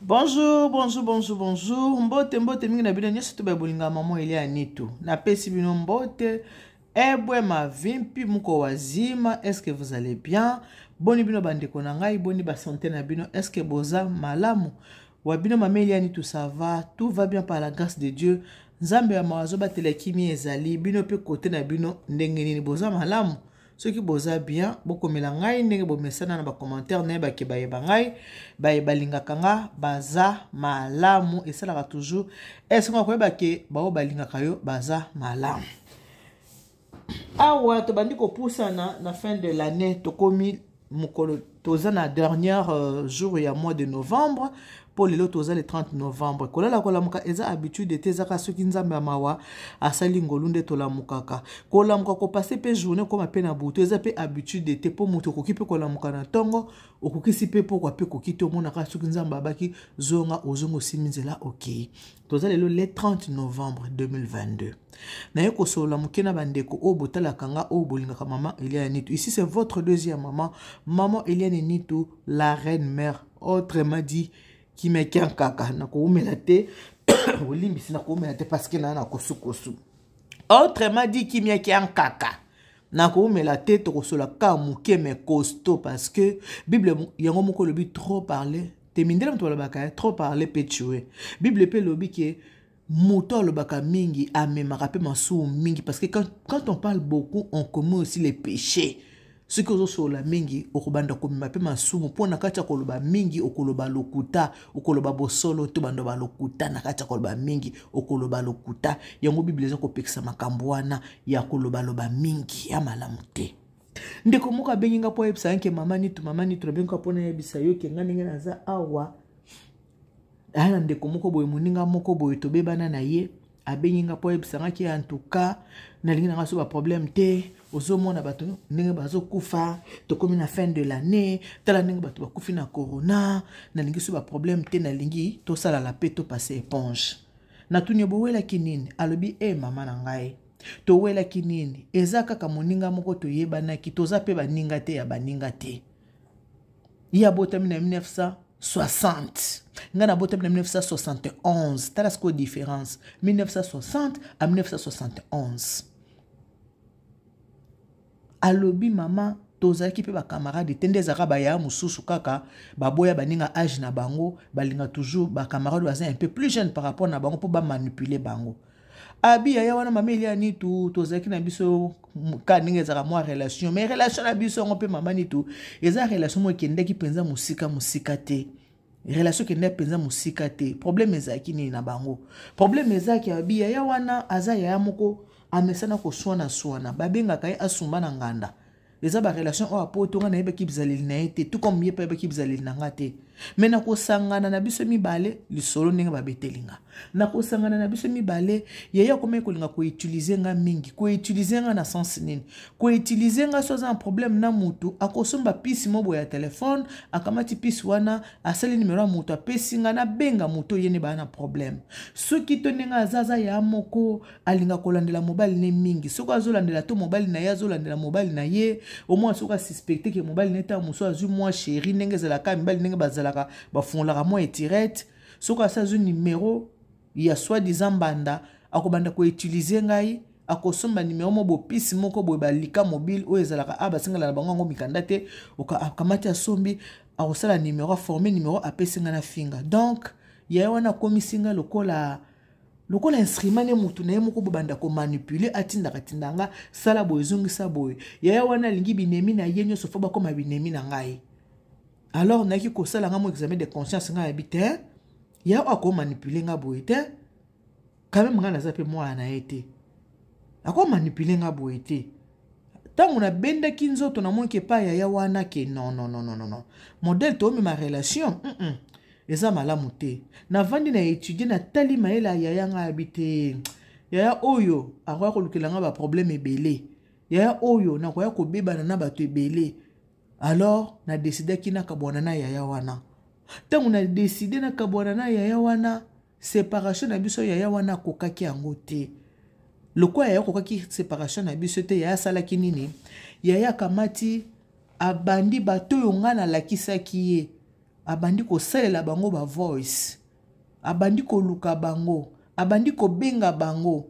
Bonjour, bonjour, bonjour, bonjour. Mbote, mbote mingi na bino nyonso to bolinga maman Elia Nitu. Napesi bino mbote. Ebwe mavimpi muko wazima, est-ce que vous allez bien? Boni bino bandeko na ngai, boni ba santé na bino, est-ce que boza malamu? Wa bino mama Elia Nitu, ça va? Tout va bien par la grâce de Dieu. Nzambe ya mawa azobatela kimia ezali bino pe kote na bino ndenge nini boza malamu? Soki boza bien, bokomela ngai ndenge bomesana na ba commentaire na ye bayeba ngai, baye balingaka nga baza malamu, esalaka toujours esengo koyeba ke bao balingaka yo baza malamu. Awa tobandi kopusana na fin de l'année, tokomi mokolo toza na dernier jour ya mois de novembre, po lelo toza le 30 novembre. Kolala kolamuka eza habitude te, ezaka soki Nzambe ya mawa asali ngolu nde tolamukaka. Kolamuka kopase pe journée koma pe na butu eza pe habitude te, po moto okoki pe kolamuka na ntongo, okokisi pe pokwa pe koki te, omonaka soki Nzambe abaki zonga ozonga osimi nzela okei. Toza lelo le 30 novembre 2022. Naye kosolola moke na bandeko oyo botalaka nga, oyo bolingaka mama Eliane Nitu. Ici c'est votre deuxième maman, maman Eliane Nitu, la reine mère, autrement dit kimekia kaka. Nakoumela te, olimbisi, nakoumela te parce que na kosukosu. Autrement dit kimiakia kaka. Nakoumela te, tokosola ka moke mais costaud, parce que Bible yango moko lobi trop parler te, mindele moto balobaka trop parler peut tuer. Bible pe lobi ke moto alobaka mingi amemaka pe masumu mingi, parce que quand on parle beaucoup on commet aussi les péchés. Soki ozosolola mingi okobanda komema pe masumu, mpo na kati ya koloba mingi okoloba lokuta, okoloba bosolo to bando ba lokuta. Na kati ya koloba mingi okoloba lokuta. Yango Bible eza kopekisa makambo wana ya kolobaloba mingi ya malamu te. Ndeko moko abengi nga mpo ayebisa ye ke mama Nitu, mama Nitu, nabengi nga mpo nayebisa yo ke nga ndenge naza awa, aya na ndeko moko boye, moninga moko boye tobebana na ye, abengi nga mpo ayebisa nga ke en tout cas nalingi nanga so ba problème te, ozomona bato ndenge bazokufa, tokomi na fin de l'année, tala ndenge bato bakufi na corona, nalingi so ba problème te, nalingi tosala la paix, topase éponge. Natuni ye bowelaki nini? Alobi e mama na ngai, towelaki nini? Eza kaka moninga moko toyebanaki, toza pe baninga te ya baninga te. Ye abotami na 1960, ngai nabotami na 1971. Tala sikoyo différence, 1960 à 1971. Alobi mama tozalaki mpe bakamarade te, nde ezalaka baya mosusu kaka baboya baninga age na bango, balinga toujours bakamarade baza un peu plus jeune par rapport na bango mpo bamanipule bango. Abi yaya wana mama Elia Nitu, tozalaki na biso ka ndenge ezalaka mwa relation, mais relation na biso yango mpe mama Nitu eza relation moko ekendaki mpenza mosika mosika te, relation ekendaki mpenza mosika te. Problème ezalaki nini na bango? Problème ezalaki abi yaya wana aza yaya moko amesana koswana-swana, babengaka ye asumba na nganda. Eza ba relation oyo apoto, nga nayebaki bizaleli na ye te, tout comme ye mpe ayebaki bizaleli na nga te. Me na kosangana na biso mibale, lisolo ndenge babeteli nga, na kosangana na biso mibale, yaya akomaki kolinga koutilize nga mingi. Koutilize nga na sens nini? Koutilize nga so aza na problème na mutu, akosomba pisi mo boye ya telefone, akamati pisi wana, asali numero ya mutu, apesi nga, nabenga mutu oyo ye nde baa na problème. Soki to ndenge aza, aza ya moko alinga kolandela mobali ne mingi, soki azolandela to mobali na ye azolandela mobali na ye, au moins soki asuspecte ke mobali na ye ntango mosusu azwi mwa chéri, ndenge ezalaka mibali ndenge bazalaka bafungolaka mwa etirete, soki asi azwi numero ya soi-disant mbanda, akobanda koutilize ngai, akosomba numero mo bopisi moko boye balika mobile oyo ezalaka a basengela na bango yango mikanda te, akamati asombi, akosala numero, aforme numero, apesi ngai na finga. Donc yaye wana akomisi ngai lokola lokola instrument ne mutu na ye moko bobanda komanipule, atindaka tinda nga sala boye, ezongisa boye. Yaya wana alingi binemi na ye nyonso fo bakoma binemi na ngai. Alors nayaki kosala nga mo examen de conscience, ngai yabi te, ya oyo akomanipule nga boye te, quand même ngai naza mpe mwana na ye te, akomanipule nga boye te. Ntango nabendaki nzoto namonaki epai yaya wana ke non, non, non, non, non, modèle toomema relation eza malamu te. Navandi na étudie, natali mayele ya yaya, ngai yabi te, yaya oyo akoya kolukela nga baproblème ebele, yaya oyo nakoya kobebana na bato ebele. Alors nadesidaki nakabwana na yaya wana. Ntango nadeside nakabwana na yaya wana, séparation na biso, yaya wana akokaki yango te. Lokola yaya akokaki séparation na biso te, yaya asalaki nini? Yaya akamati abandi bato oyo ngai nalakisaki ye, Abandi kosalela bango ba voice, abandi koluka bango, abandi kobenga bango,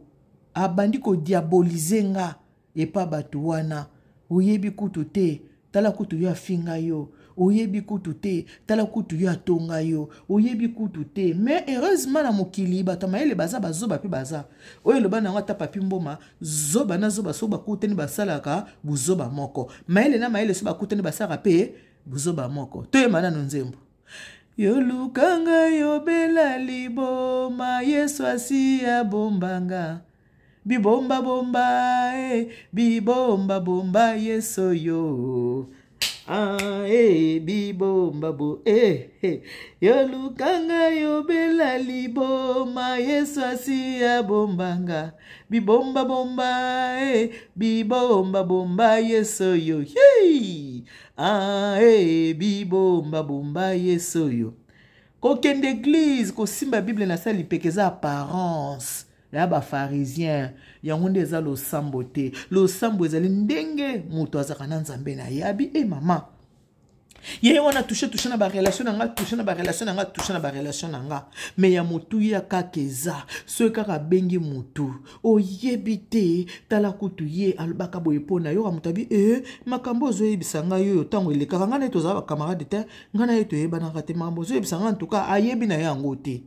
abandi kodiabolize nga epa bato wana. Oyebi kutu te, tala kutu yo afinga yo, oyebi kutu te, tala kutu yo atonga yo, oyebi kutu te. Mais heureusement na mokili bato ya mayele baza, bazoba mpe baza. Oyo eloba na yango ata Papi Mboma, zoba na zoba soki bakutani basalaka buzoba moko, mayele na mayele soki bakutani basalaka mpe buzoba moko. Toyema nano nzembo yolukanga yobela liboma, Yesu asi abombanga bibomba bomba eh, bibomba bomba Yesu yo ah, eh, bibomba bo eh, eh. Yolukanga yobela liboma, Yesu asi abombanga bibomba bomba eh, bibomba bomba Yesu yo hey. Ah, eh, bibomba bomba Yesu yo. Kokende eglise kosimba Bible na sa lipeka eza apparence ya bafarisien, yango nde eza losambo te. Losambo ezali ndenge moto azalaka na Nzambe na ye. Abi e mama ye wana touche touche na barelation na nga, touche na barelation na nga, touche na barelation na nga, me ya motuya kaka eza soki kaka abengi motu oyebi te, tala kutu ye alobaka boye mpo na yoka moto abi e makambo ozoyebisa ngai oyo ntango elekaka ngai na ye tozala bacamarade te, ngai na ye toyebanaka te, makambo ozoyebisa ngai ntuka ayebi na ye yango te.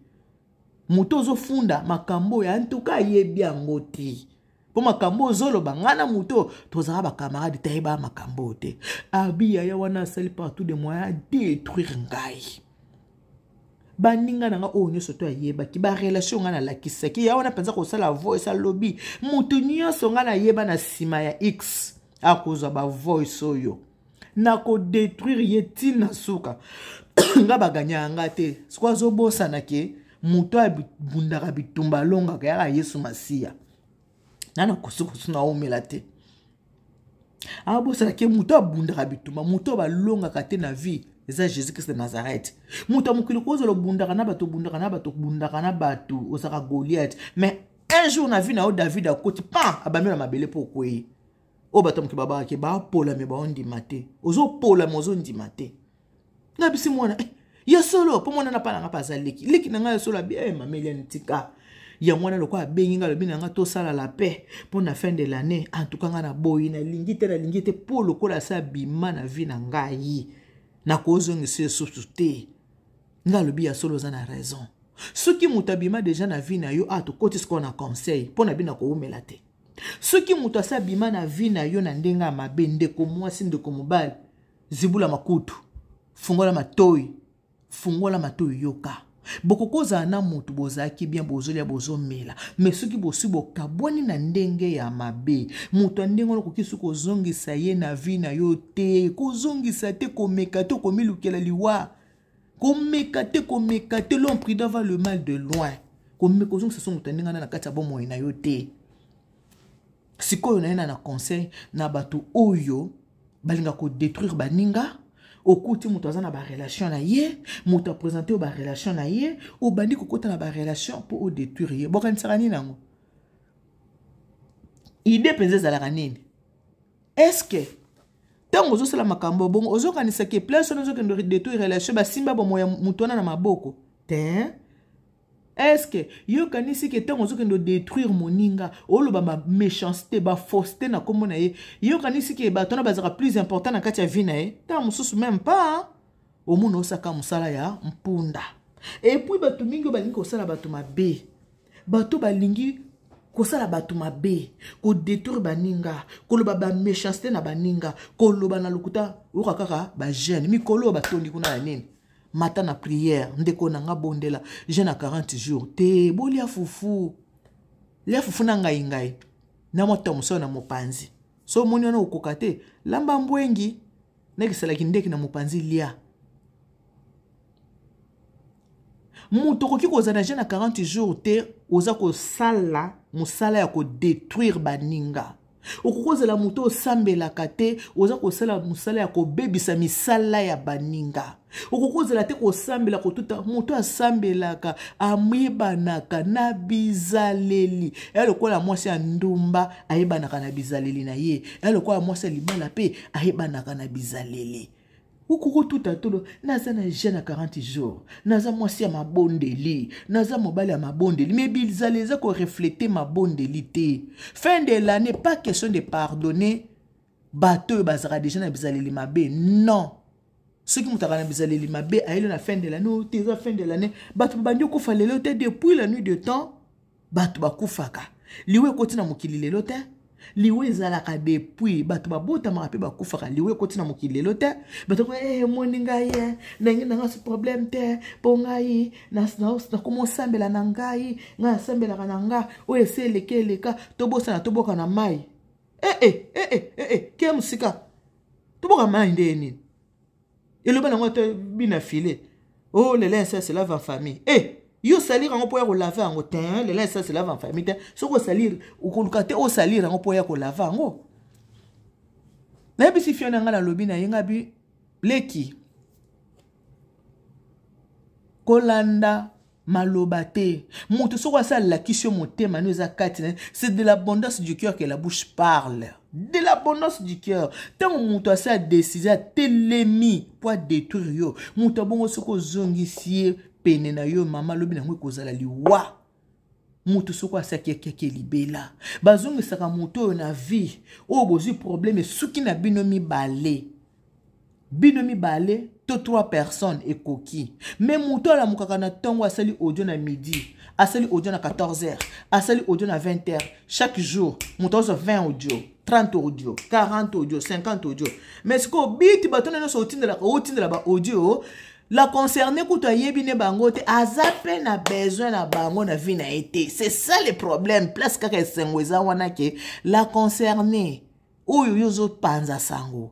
Moto ozofunda makambo oyo antuka ayebi yango te, mpo makambo ozoloba ngai na moto tozala bacamarade te, ayeba makambo oyo te. Abi yaya wana asali partout de moyen adétruire ngai, baninga na nga oyo nyonso to ayebaki barelation ngai nalakisaki ya wana mpenza kosala voice. Alobi moto nyonso ngai nayeba na nsima ya x akozwa bavoice oyo, nakodétruire ye ntina suka. Nga baganya nga te. Sikoyo azobosana ke moto abundaka bitumba alongaka yaka Yesu Masiya. Nana kosukosu naomela te. Abosana ke moto abundaka bitumba, moto balongaka te na vie eza Jésus Christ de Nazareth. Moto ya mokili kozala obundaka na bato, obundaka na bato, obundaka na bato, ozalaka Goliath, mais un jour na vie na yo David akoti pan abambi na mabele mpo okwei. Oyo bato ya mokili babaka ke bapola me baondima te, ozopola me ozondima te. Nabisi mwana eh, ya solo mpo mwana na mpa na nga mpe aza leki leki na ngai ya solo. Abi eh, mama Eliane tika yango wana. Lokola abengi ngai, alobi na ngai tosala la paix mpo na fin de l'année. En tout cas ngai naboyi, nalingi te, nalingi te, mpo lokola asa abima na vie na ngai, nakozongisa lisusu te. Ngai alobi ya solo, oza na raison. Soki moto abima deja na vie na yo, ah, tokoti sikoyo na conseil mpo na bino akowumela te. Soki moto asi abima na vie na yo na ndenge ya mabe, ndeko mwasi, ndeko mobali, zibula makutu, fungola matoi, fungola matoi, yoka. Bokoki kozala na motu bozalaki bien, bozolia, bozomela, me soki bosi bokabwani na ndenge ya mabe, moto ya ndenge wana okoki soki kozongisa ye na vie na yo te. Kozongisa te, komeka te, okomilukela liwa. Komeka te, komeka te. L'homme prudent va le mal de loin. Komeka kozongisa so moto ya ndenge wana na kati ya bomoi na yo te. Sikoyo naye na conseil na bato oyo balinga kodétruire baninga. Okuti moto aza na barelation na ye, moto apresente oyo barelation na ye, obandi kokota na barelation mpo odétruire ye. Bokanisaka nini yango? Idée mpenza ezalaka nini? Est-ce ntango ozosala makambo bongo, ozokanisa ke place wana ozokende détruire relation, basimba bomoi ya moto wana na maboko te? Est-ce yo okanisi ke ntango ozokende odétruire moninga, oloba baméchanceté, bafausseté na nkombo na ye, yo okanisi ke bato wana bazalaka plus important na kati ya vie na ye? Ntango mosusu même pas. Omona osaka mosala ya mpunda. Et puis bato mingi oyo balingi kosala bato mabe, bato balingi kosala bato mabe, kodétruire baninga, koloba baméchanceté na baninga, koloba na lokuta, oyoka kaka bajeune mikolo oyo batondi kuna ya nini. Mata na prière, ndeko na nga, bondela jeûne ya 40 jours te. Bolia fufu, lia fufu na ngai ngai na mwa mosala na mopanzi. So omoni wana okoka te, lamba mbwengi nakisalaki ndeki na mopanzi, lia. Moto okoki kozala na jeûne ya 40 jours te, oza kosala mosala ya kodétruire baninga. Okoki kozala moto osambelaka te, oza kosala mosala ya kobebisa misala ya baninga. Okoki kozala te kosambela kotuta. Moto asambelaka ayebanaka na bizaleli ya lokola mwasi ya ndumba ayebanaka na bizaleli na ye, ya lokola mwasi ya libala mpe ayebanaka na bizaleli. Okokotuta tolo, naza na jeune ya 40 jours, naza mwasi ya mabondeli, naza mobali ya mabondeli, mais bizala eza koreflete mabondeli te. Fin de l'année, pas question de pardonner bato oyo bazalaka deja na bizaleli mabe. Non, soki moto akana bizaleli mabe ayeli na fin de l'année, oyo te eza fin de l'année, bato babandi okufa lelo te. Depuis la nuit de temps bato bakufaka. Liwa ekoti na mokili lelo te. Liwa ezalaka depuis bato babotamaka mpe bakufaka. Liwa ekoti na mokili lelo te. Bato ko eh, emoni ngai eh, ndenge na ngai si problème te, mpo ngai nakoma osambela na ngai, ngai asambelaka na nga oyo esi eleka eleka, tobosana toboka na mai. Eh, eh, eh, eh, eh, eh, ke mosika toboka mai nde nini eloba nango ata bina file. Oh, le linge ça se lave en famille. Eh, yo salir yango mpo ya kolave yango te. Le linge ça se lave en famille te. Soki osalir, okoluka te osalir yango mpo ya kolave yango. Nayebisi fio na ngai, nalobi na ye ngai bi leki, kolanda maloba te. Moto soki asi alakisi yo motema no eza kati na, c'est de l'abondance du cœur que la bouche parle, de l'abondance du cœur. Ntango moto asi adeside, atelemi mpo adétruire yo, moto abongo, soki ozongisi ye pene na yo, mama, alobi nango ekozala liwa. Moto soki asi akiakiaki libela, bazongisaka moto oyo na vie oyo bozwi problème, esuki na bino mibale, bino mibale to trois personnes ekoki. Me moto alamukaka na ntongo, asali audio na midi, asali audio na 14 heures, asali audio na 20 heures. Chaque jour moto azwa 20 audio, 30 audio, 40 audio, 50 audio. Mais sikoyo biti bato na nyonso otindelaka, otindela ba audio, la concerne kutu ayebi ne bango te, aza mpe na besoin na bango na vie na ye te. C'est ça le problème. Place kaka esengo eza wana ke la concerne oyo yo ozopanza sango,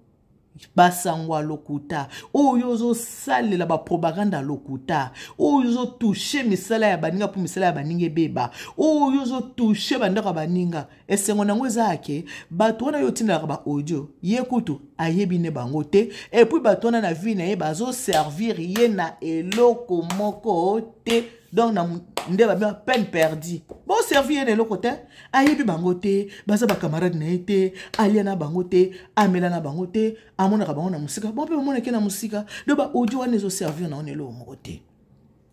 basango ya lokuta, oyo ozosalela bapropagande ya lokuta, oyo ozotouche misala ya baninga mpo misala ya baninga ebeba, oyo ozotouche bandako ya baninga. Esengo na yango eza yake bato wana yo otindelaka ba audio, ye kutu ayebi ne bango te. Et puis bato wana na vie na ye bazoservir ye na eloko moko te. Donc na nde babenga peine perdue. Boservi ye na eloko te, ayebi bango te, baza bacamarade na ye te, alia na bango te, amela na bango te, amonaka bango na mosika, bango mpe bamonaki na mosika. Donc ba audio wana ezoservir na wana eloko moko te.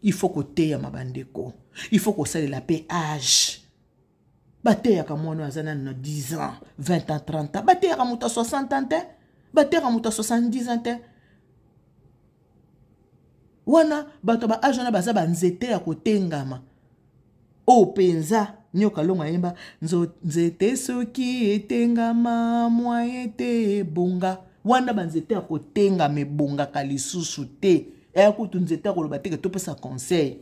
Il faut koteyama bandeko, il faut kosalela mpe age. Bateyaka mwana oyo aza nanu na 10 ans, 20 ans, 30 ans. Bateyaka moto ya 60 ans te, bateyaka moto ya 70 ans te. Wana bato ya baage wana baza banzete ya kotengama. Oyo mpenza nyoka longo ayemba, nzete soki etengama mwaye te ebonga. Wana banzete ya kotengama ebongaka lisusu te. Eya kutu nzete ya koloba teke topesa conseil.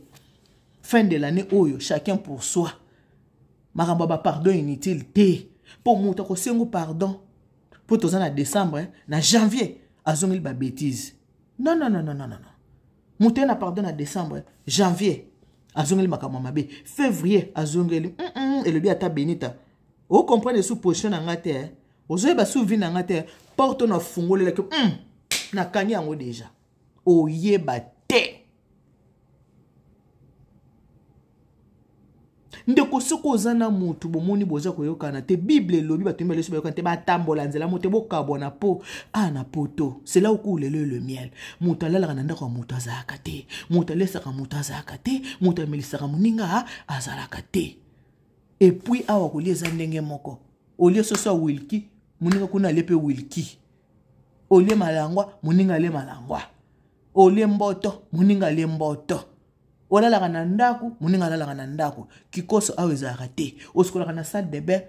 Fin de l'année oyo, chacun pour soi. Makambo ya bapardon inutile te, mpo moto akosengo pardon mpo toza na décembre, na janvier azongeli babétise. Non, non, non, non, non, non. Moto ye na pardon na décembre, janvier azongeli makambo ya mabe, février azongeli elobi ata benita ocomprendre sous position na nga te, ozoyeba sous vie na nga te. Porte nafungolelaki, nakangi yango déjà, oyeba te. Ndeko, soki oza na motu, bomoni boza koyokana te, Bible elobi bato mibale so bayokana te, batambola nzela mo te, bokabwana. Mpo a na poto, c'est là où coule le le miel. Moto alalaka na ndako ya moto azalaka te, moto alesaka moto azalaka te, moto amelisaka moninga azalaka te. Et puis awa kolia eza ndenge moko. Olie soso ya wilki, moninga kuna alie mpe wilki. Olie malangwa, moninga alie malangwa. Olie mboto, moninga alie mboto. Olalaka na ndako, moninga alalaka na ndako. Kikoso awa ezalaka te. Osukolaka na salle de bain,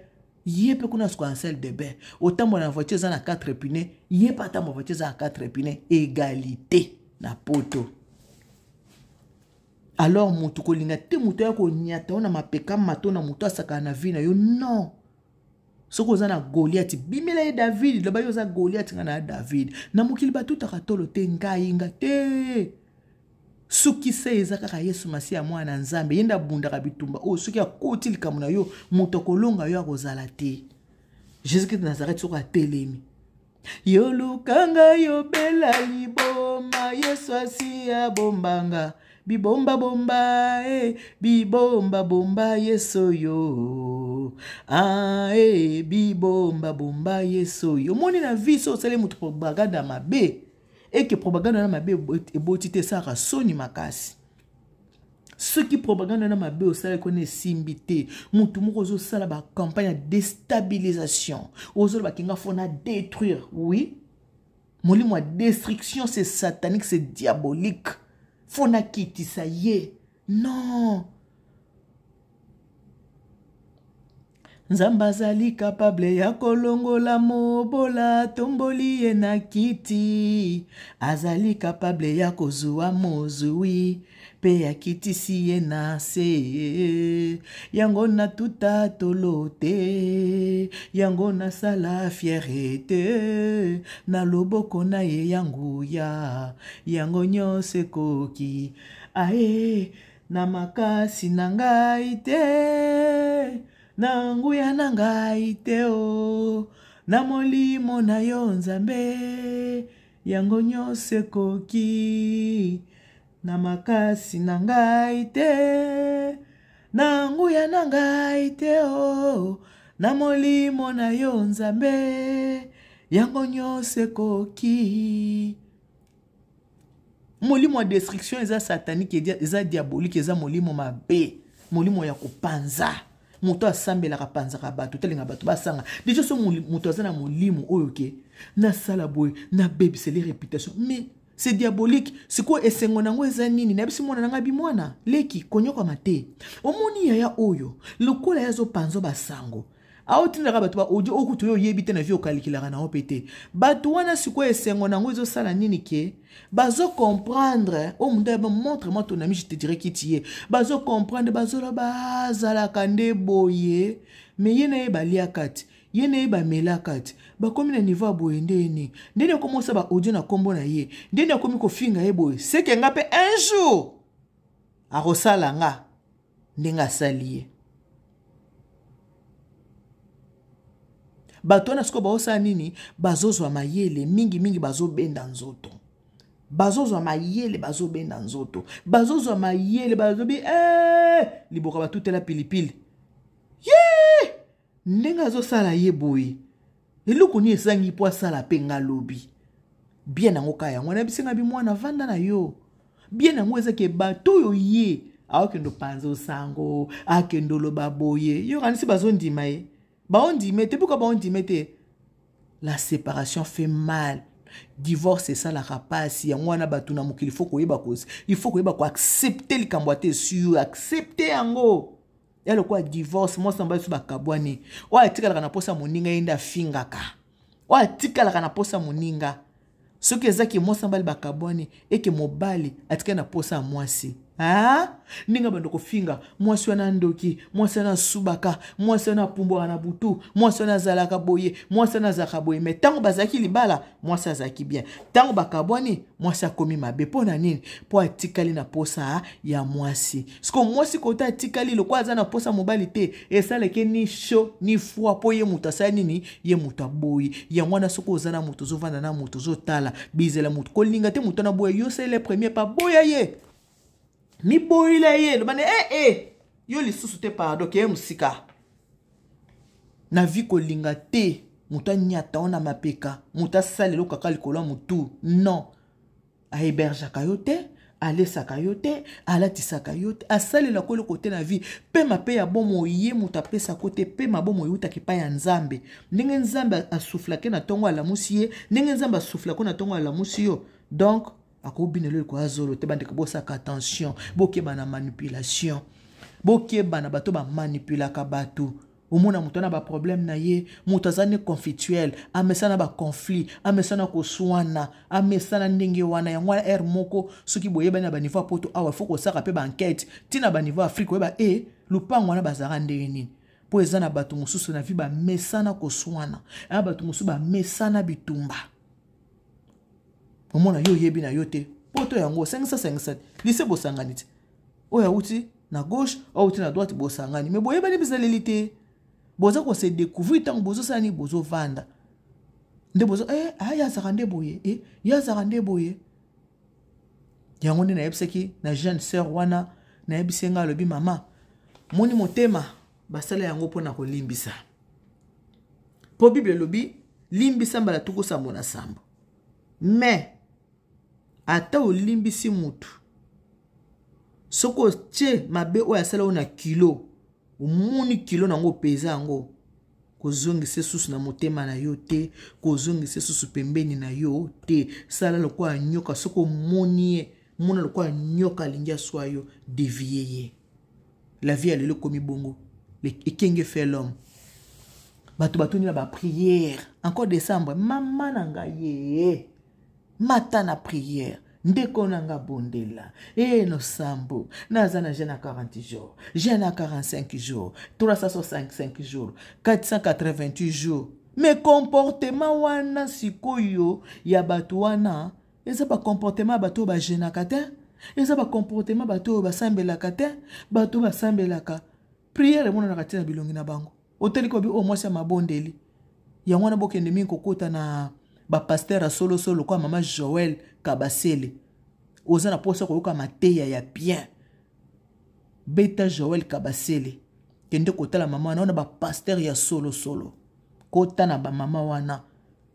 ye mpe kuna asukolaka na salle de bain. Otambola na voiture eza na 4 pneus, ye mpe atambola voiture eza na 4 pneus. Égalité na poto. Alors motu kolinga te moto ya konyata yo na mapeka mato na moto asakana na vie na yo. Non, soki oza na Goliath, bimela ye David, loba yo oza Goliath, nga na David. Na mokili batutaka tolo te, ngai nga te. Soki se eza kaka Yesu Masiya, mwana na Nzambe, ye nde abundaka bitumba oyo. Soki akoti likambo na yo, moto akolonga yo akozala te. Jésus Christ Nazareth, soki atelemi, yolukanga yobela liboma, Yesu asi abombanga bibombabomba e bibombabomba Yesu oyo ah, e bibombabomba Yesu oyo. Omoni na vie, so osali moto propagande ya mabe. Eke propagande wana mabe eboti te, esalaka soni makasi. Soki propagande wana mabe osalaki wana esimbi te, motu moko ozosala bacampagne ya déstabilisation, ozoloba kinga fo na détruire. Oui, molimo ya destruction, c'est satanique, c'est diabolique. Fo nakitisa ye. Non, Nzambe azali kapable ya kolongola mobola, tomboli ye na kiti. Azali kapable ya kozwa mozwi mpe akitisi ye na se. Yango natuta tolo te, yango nasala fiere te. Na loboko na ye ya nguya, yango nyonso ekoki. Aye na makasi na ngai te, na nguya na ngai te, o na molimo na yo Nzambe, yango nyonso ekoki. Na makasi na ngai te, na nguya na ngai te, o na molimo na yo Nzambe, yango nyonso ekoki. Molimo ya destruction eza satanique, eza diabolique, eza molimo mabe, molimo ya kopanza. Moto asambelaka apanzaka bato, talinga bato basanga deja. So moto aza na molimo oyo ke nasala boye, nabebiseli réputation, mais c'est diabolique. Sikoyo esengo nango eza nini? Nayebisi mwana na ngai, bimwana leki, konyokama te. Omoni yaya oyo, lokola ye azopanza basango, aotindaka bato ba audio oyo kutu oyo oyebi te na vie, okalikilaka na yo mpe te. Bato wana sikoyo esengo nango ezosala nini? Ke bazocomprendre oyo moto ayeba, montre moi ton ami, je te dirai qui tu es. Bazocomprendre, bazoloba azalaka nde boye, me ye na ye baliaka ti, ye na ye bamelaka ti, bakomi na niveau ya boye. Ndeni ndeni akomi osala ba audio na nkombo na ye, ndeni akomi kofinga ye boye, seke nga mpe un jour akosala nga ndenge asali ye. Bato wana sikoyo baosala nini? Bazozwa mayele mingimingi, bazobenda nzoto, bazozwa mayele, bazobenda nzoto, bazozwa mayele, bazobi eh, liboka batutela pilipili ye ndenge azosala ye boye. Eloko nini ezangi mpo asala mpe nga lobi bien yango kaka yango wana? Bisenga bi mwana vanda na yo bien yango eza ke bato oyo ye aokende opanza osango, akende oloba boye, yo kanisi bazondima ye? Baondime te. Pourquoi baondime te? La séparation fait mal, divorce esalaka mpasi. Yango wana bato na mokili, faut koyeba, il faut koyeba koaccepte likambo ate sur accepte yango ya lokola divorce. Mwasi na mobali so bakabwani, oyo atikalaka na mposa moninga, ye nde afingaka. Oyo atikalaka na mposa moninga, soki ezaki mwasi na mobali bakabwani, eke mobali atikali na mposa ya mwasi, ndenge bando kofinga mwasi wana ndoki, mwasi wana asubaka, mwasi wana apumbwaka na butu, mwasi wana azalaka boye, mwasi wana azalaka boye. Me ntango bazalaki libala, mwasi azalaki bien. Ntango bakabwani, mwasi akomi mabe. Mpo na nini? Mpo atikali na posa ya mwasi. Siko mwasi kota atikali lokola aza na posa mobali te, esaleke ni chaud ni froid, mpo ye moto asali nini? Ye moto aboyi. Yango wana soki oza na moto, ozovanda na moto, ozotala bizela moto, kolinga te moto wana boya yo. Sele premier pa boya ye, miboyila ye, loba ne eh, eh, yo lisusu te, pardon, keye mosika na vi. Kolinga te moto anyata yo na mapeka, moto asala eloko kaka likolo ya motu. Non, ahébergeaka yo te, alesaka yo te, alatisaka yo te, asalelaka eloko te na vie. Pema mpe ya bomoi ye moto apesako te. Pema bomoi eutaka epai ya Nzambe. Ndenge Nzambe asuflake na ntongo alamusi ye, ndenge Nzambe asuflako na ntongo alamusi yo, donc akobina eloko ya zolo te. Bandeko, bosaka attention, bokeba na manipulation, bokeba na bato bamanipulaka bato. Omona moto na baproblème na ye, moto aza ne conflictuel, amesana baconflit, amesana koswana, amesana ndenge wana. Yango wana aire moko, soki boyebani na baniveau ya Poto awa, faut kosaka mpe baenquête ntina baniveau ya Afrique, oyeba e lupango wana bazalaka ndenge nini. Mpo eza na bato mosusu na vie bamesana koswana, aya bato mosusu bamesana bitumba. Omona yo oyebi na yo te Poto yango, osangisa sangisa lise, bosangani te, oyo awuti na gauche, oyo awuti na droite, bosangani, me boyebani bizaleli te. Boza kose découvrir ntango bozosala nini, bozovanda nde bozo eh, ah, ye azalaka nde boye, eh, ye azalaka nde boye. Yango nde nayebisaki na jeune sœur wana, nayebisi ngai, alobi: "Mama, moni motema basala yango mpona kolimbisa, mpo Bible elobi limbisa mbala 77." Mais Ata olimbisi mutu, soki otie mabe oyo asala oyo na kilo, omoni kilo na yango opeza yango, kozongisa susu na motema na yo te, kozongisa susu pembeni na yo te. Sala lokola nyoka, soki omoni ye, mona lokola nyoka alingi aswa yo, devie ye. La vie ya lelo ekomi bongo, ekenge fait l'homme. Bato batondi na baprière encore décembre, mama na ngai ye mata na prière, ndeko na nga bondela e losambo, naza na jeûne ya 40 jours, jeûne ya 45 jours, 365 jours, 488 jours. Mais comportement wana sikoyo ya bato wana eza bacomportement ya bato oyo bajeûnaka te, eza bacomportement bato oyo basambelaka te. Bato oyo basambelaka, prière emonanaka te na bilongi na bango. Otali kobi oyo mwasi ya mabondeli yango wana. Bokende mingi kokota na bapasteur ya solosolo lokola mama Joel Kabasele. Oza na mposa koyoka mateya ya bien, beta Joel Kabasele, kende kotala mama wana. Wana bapasteur ya solosolo. Kota na bamama wana,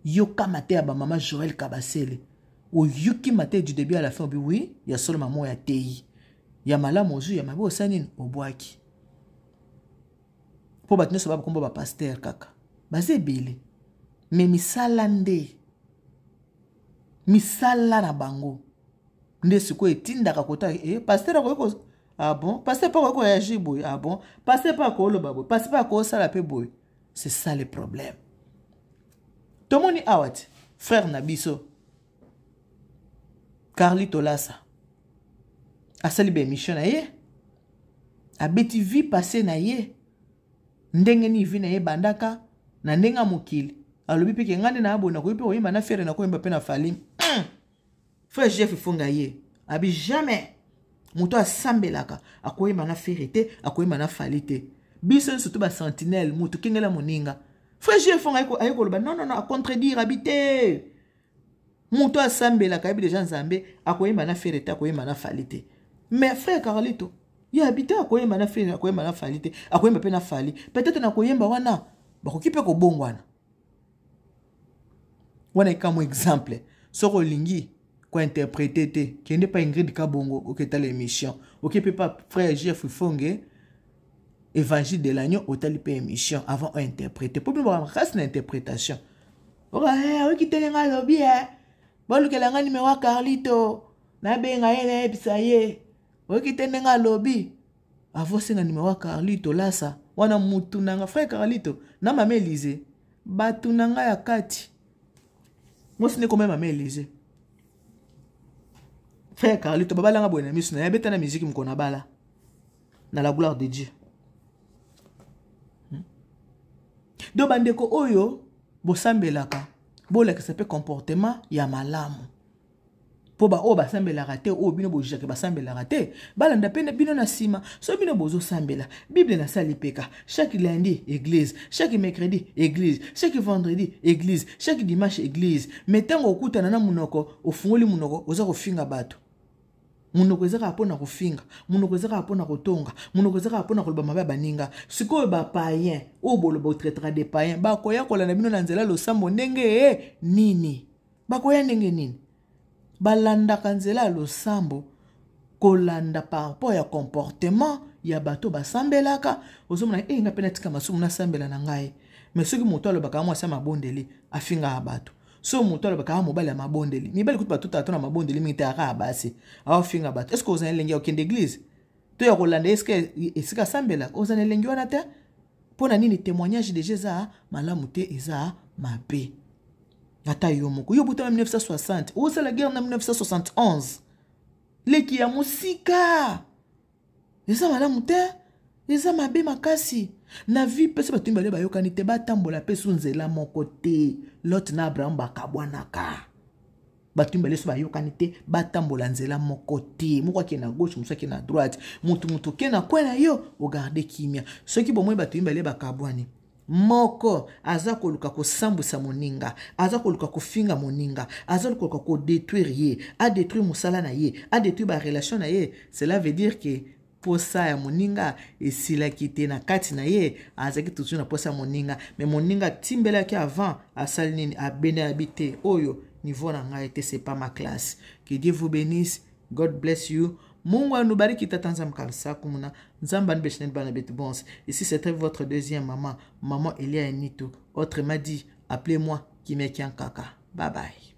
yoka mateya ya bamama Joel Kabasele. Oyoki mateya du début à la fin, obi oui, ya solo, mama oyo ateyi ya malamu. Ozwi ya mabe, osali nini? Obwaki. Mpo bato nyonso bakomba bapasteur kaka baza ebele, me misala nde, misala na bango nde sikoyo etindaka kota e pasteur akoki. Ah bon, pasteur mpe akoki koréagir boye? Ah bon, pasteur mpe akoloba boye? Pasteur mpe akosala mpe boye? C'est ça le problème. Tomoni awa ti frère na biso Carli Tolasa asali baémission na ye, abeti vie passée na ye, ndenge nini vie na ye ebandaka na ndenge ya mokili. Alobi mpe ke ngai nde na boye, nakoki mpe koyemba na Ferre, nakoyemba mpe na Fally. Frère Jeff Ifonga ye abi jamais moto asambelaka akoyemba na Ferre te, akoyemba na Fally te. Biso nyonso to basentinelle, moto kengela moninga. Frère Jeff Ifonga aye koloba non, non, non, acontredire, abi te, moto asambelaka, ayebi deja Nzambe, akoyemba na Ferre te, akoyemba na Fally te. Mais frère Carlito ye abi te, akoyemba na Ferre, akoyemba na Fally te, akoyemba mpe na Fally peut-être. Na koyemba wana bakoki mpe kobongwana wana. Ekamwa exemple, soki olingi kointerpréter te, kende pa Ingrid Kabongo, oketala émission, oke mpe pa frère Jeff Ifonge, Évangile de l'Agneau, otali mpe émission avant ointerpréter, mpo bino makasi na interprétation. Oka oyoki tele nga alobi e bolukela nga nimero ya Carlito, nabenga ye, nayebisa ye. Oyoki te ndenge alobi avosenga nimero ya Carlito Lasa wana, mutu na nga frère Carlito na mama Elise, bato na ngai ya kati. Mwasi nde koma mama Elise, frère Carlito babalanga boye na miso na ye, abeta na miziki mokolo na bala na la gloire de Dieu. Donc bandeko oyo bosambelaka, bolakisa mpe comportement ya malamu, mpo baoyo basambelaka te, oyo bino bojaka basambelaka te, balanda mpe bino na nsima. So bino bozosambela Bible nasali peka, chaque lundi église, chaque mercredi église, chaque vendredi église, chaque dimanche église, mais ntango okutana na monoko, ofungoli monoko, oza kofinga bato. Monoko eza kaka mpona kofinga, monoko eza kaka mpona kotonga, monoko eza kaka mpona koloba mabe ya baninga. Sikoyo bapayen oyo boloba otraitera de payen, bakoya kolanda bino na nzela losambo ndenge nini? Bakoya ndenge nini? Balandaka nzela ya losambo kolanda par rapport ya comportement ya bato basambelaka. Ozomona e nga mpe natika masumu, nasambela na ngai. Mais soki moto alobaka mwasi ya mabondeli afingaka bato, so moto alobaka a mobali ya mabondeli, mibali kutu batutaka to na mabondeli mingi te, aka ya basi aofinga bato, est-ce oza na elengi ya kokende église to ya kolanda eske esika asambelaka? Oza na elengi wana te. Mpo na nini? Témoignage deja eza malamu te, eza mabe. Ata yo moko, yo butama 1960, osala guerre na 1971, leki ya mosika, eza malamu te, eza mabe makasi na vie. Mpe so bato mibale bayokani te, batambola mpe su nzela moko te. Lot na Abraham bakabwanaka. Bato mibale so bayokani te, batambola nzela moko te. Moko akende na gauche, mosu akende na droite. Motu oke na kwe na yo, ogarde kimia. Soki bomoi bato mibale bakabwani, moko aza koluka kosambwisa moninga, aza koluka kofinga moninga, aza koluka kodétruire ye, adétruire mosala na ye, adétruire barelation na ye, cela veut dire que posa ya moninga esilaki te na kati na ye. Azalaki toujours na posa ya moninga, mais moninga atimbelaki avant. Asali nini? Abendelabi te oyo. Niveau na ngai te, c'est pas ma classe. Que Dieu vous bénisse. God bless you. Mungu anubariki tata Nzambe kalsa kumuna Nzambe anibeshene bana betu bons. Ici c'était votre deuxième maman, maman Elia Enito. Autrement dit, appelez-moi Kimekian Kaka. Bye bye.